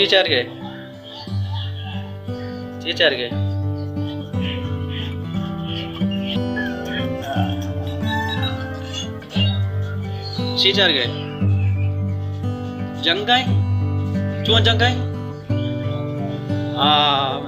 چی چار گئے؟ چی چار گئے؟ چی چار گئے؟ جنگ ءَ؟ چون جنگ ءَ؟ آ،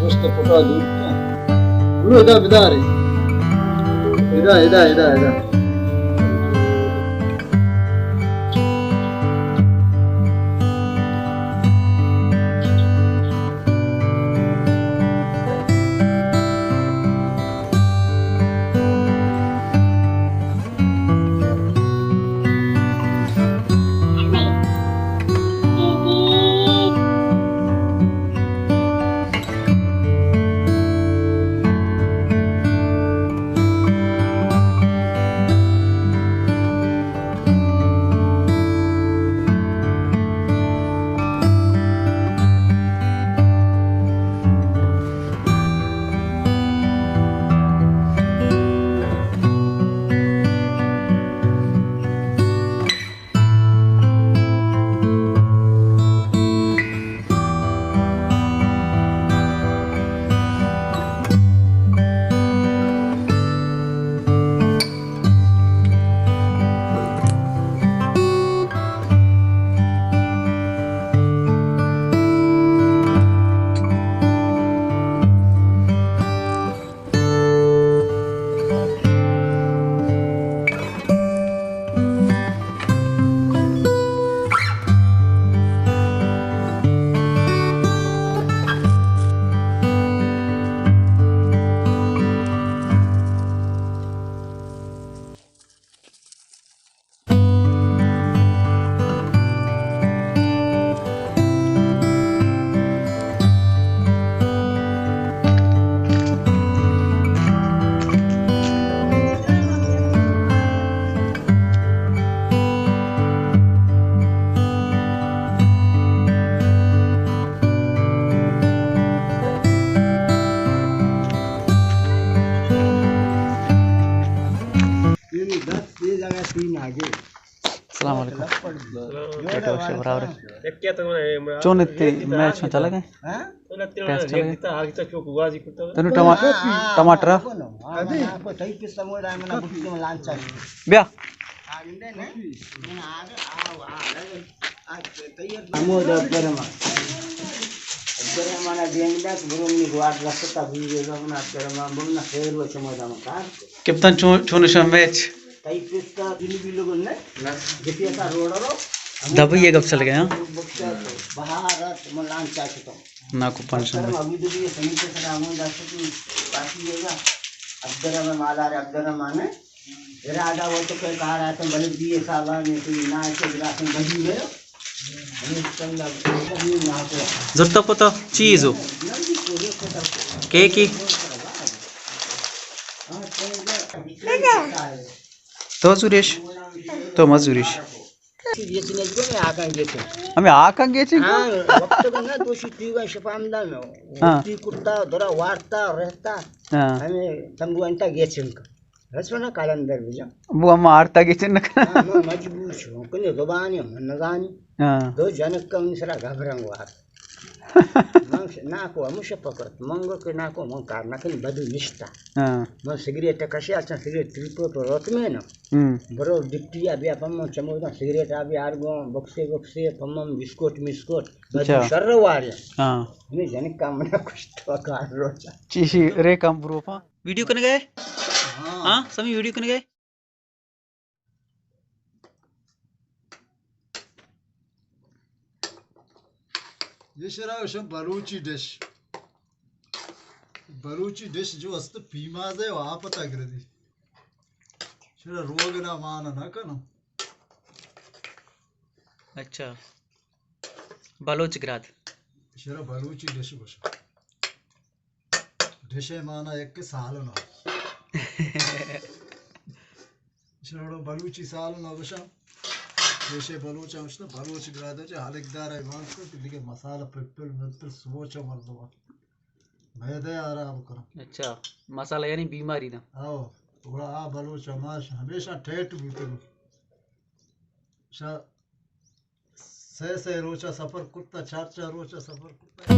گوشت پٹا دور کن۔ برو ادا بدارے۔ ادا، ادا، ادا، ادا۔ السلام علیکم۔ ٹھیک ٹھاک، برابر۔ چون ات میچ چلگ ءَ؟ ٹیسٹ چلگ ءَ؟ تنو ٹما-، ٹماٹر۔ بیا۔ ہمود عبدالرحمان۔ عبدالرحمان ءَ دیم دات، برو منی گوات رستا، بوی بیگا من عبدالرحمان بمنا خیر و شما دام کار۔ کپتان چون، چون شم میچ؟ تئی پستا دل بھی لوگن نے؟ جتی ایسا روڈ رو۔ دبئی یہ گپ چل گیا۔ بہارت ملان چاچتوں۔ ناکو پنچ نمبر۔ عبدالرحمان ابو دبی سنگت سلام داشت، باقی یہ گا۔ عبدالرحمان مالار عبدالرحمان ہے۔ ارادہ ہو تو کہ کار آتے بلے بی حسابا نے کوئی نہ ایسے گراسن بدی گئے۔ ہمیں سنگ اب نہ کو۔ زرتا پتا چیز ہو۔ کے کی؟ تو زوریش؟ تو مت زوریش۔ گیچن گو میں آکاں گیچن۔ ہمیں آکاں گیچن کو؟ ہاں، وقت کو نہ دوشی تیوگا شپام دا۔ ہاں۔ تی کرتا، درا وارتا، رہتا۔ ہاں۔ ہمیں تنبو انتا گیچن کا۔ رسونا کالندر بجا۔ وہ ہم آرتا گیچن نہ کرا۔ ہاں، میں مجبور چھو۔ کنے زبانی ہم نزانی۔ ہاں۔ دو جنک کا ان سرا گھبرنگ وار۔ من ش-، ناکو ہموش پکت۔ من گو کہ ناکو من کار نہ کنی بدو نشتا۔ ہاں۔ من سگریٹ کشی، اچھا سگریٹ ٹرپو پر روت میں نا۔ ہم۔ برو ڈپٹی آ بیا پم من چمو دا سگریٹ آ بیا آر گو بکسے بکسے پم من بسکوٹ مسکوٹ۔ بدو اچھا۔ شر وارے۔ ہاں۔ ہمیں جنک کا منا کشت کار روچا۔ چیشی رے کم بروپا۔ ویڈیو کن گئے؟ ہاں۔ ہاں، سمی ویڈیو کن گئے؟ یہ شرا شم بلوچی ڈش۔ بلوچی ڈش جو است پیمازے و آپ تا گردی۔ شرا روگ نا مان نہ کنو۔ اچھا۔ بلوچ گراد۔ شرا بلوچی ڈش گوشا۔ ڈشے مانا یک سالن ء۔ شروع بلوچی سالن ء گوشاں۔ ڈشے بلوچ ء گوشتہ، بلوچ گرادہ چہ ہلک دار ء مان کو کہ دیگہ مسالہ پپل مپل سوچ ء مردم ء میدہ ء آرام کناں۔ اچھا، مسالہ یعنی بیماری دا۔ او، گڑا آ بلوچ ء ماش ہمیشہ ٹیٹ بیتگ۔ شا سئے سئے روچ ء سفر کرتا، چار چار روچ ء سفر کرتا۔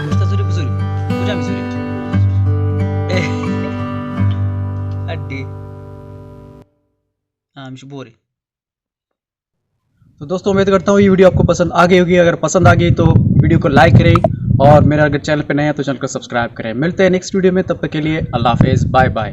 گوشتہ زوری بزوری۔ کجا بزوری؟ اے۔ اڈی۔ ہاں، ہمیش بورے۔ تو دوستو، امید کرتا ہوں یہ ویڈیو آپ کو پسند آ گئی ہوگی۔ اگر پسند آ گئی تو ویڈیو کو لائک کریں اور میرا اگر چینل پہ نئے ہیں تو چینل کو سبسکرائب کریں۔ ملتے ہیں نیکسٹ ویڈیو میں، تب تک کے لیے اللہ حافظ، بائے بائے۔